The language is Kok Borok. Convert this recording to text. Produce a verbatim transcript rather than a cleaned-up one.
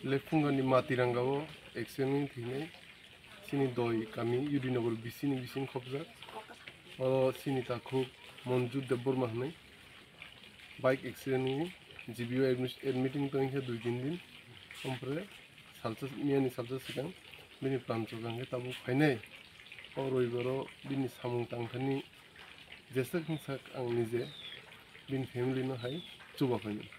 Lephungani Matiranga o accident wngwi thwinai chini doi kami U D Nagar B C ni bising khopjak. Oro chini takhuk Monjut Debbarma hwnwi bike accident wngwi G B O admis-, admitting tongkha dui tin din. Ompore salsa, miyani salsa swkang bini pran chukang khe tabuk phainai. O roibaro bini samung tangthani jesa khungsak ang nije bini family no hai chuba phainai.